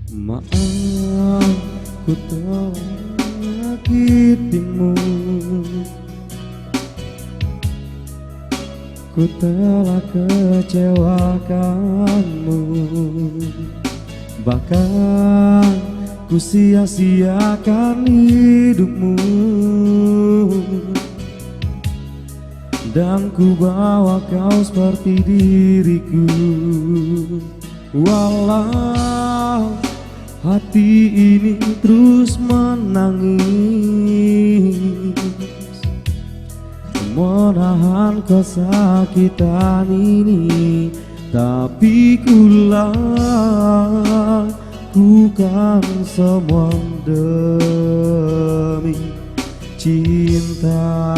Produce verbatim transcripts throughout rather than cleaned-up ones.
Maaf, ku telah menyakitimu. Ku telah kecewakanmu. Bahkan ku sia-siakan hidupmu. Dan ku bawa kau seperti diriku. Walau hati ini terus menangis, menahan kesakitan ini, tapi ku lakukan semua demi cinta.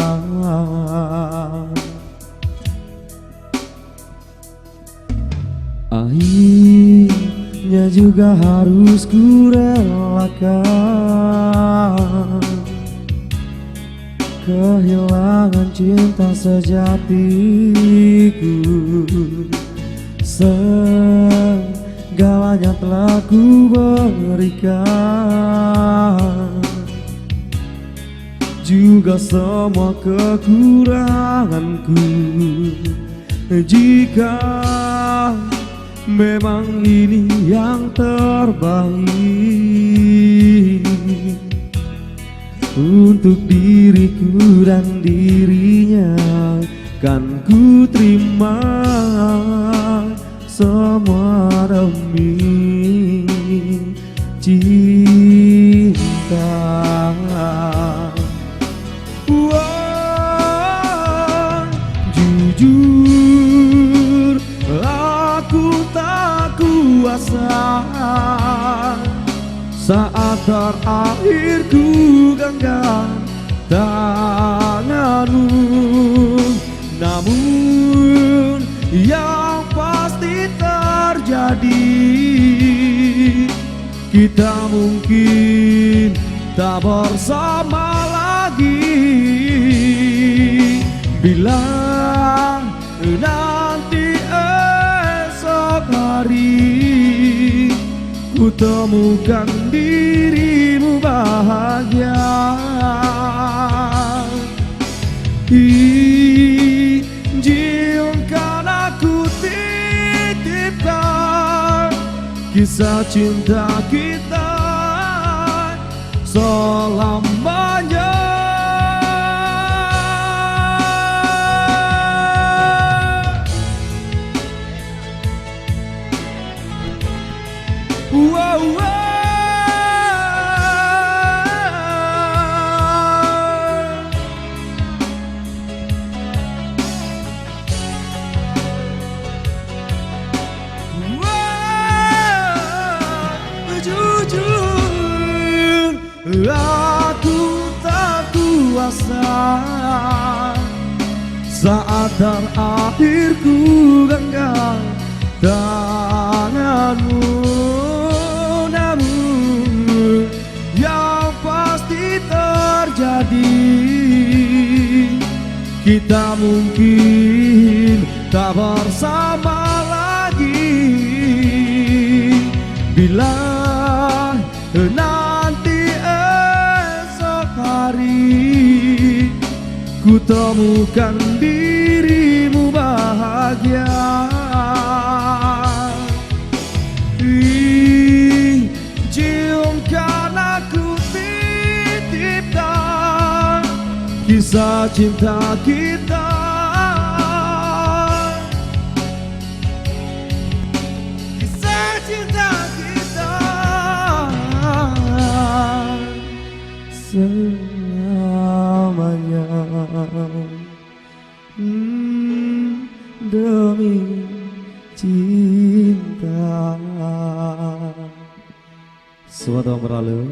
Akhirnya juga harus ku relakan kehilangan cinta sejatiku. Segalanya telah ku berikan, juga semua kekuranganku. Jika memang ini yang terbaik untuk diriku dan dirinya, kan ku terima semua demi cinta. Wah, jujur, aku tak kuasa saat terakhir ku genggam tanganmu. Namun yang pasti terjadi, kita mungkin tak bersama lagi. Bila nanti esok hari ku temukan dirimu bahagia, izinkan aku titipkan kisah cinta kita selamanya. Wow, wow. Wow, jujur, aku tak kuasa saat terakhir ku genggam tanganmu. Namun yang pasti terjadi, kita mungkin tak bersama lagi. Bila nanti esok hari ku temukan dirimu bahagia, izinkan aku titipkan kisah cinta kita. Kisah cinta kita selamanya. Hmm, demi cinta. Selamat malam.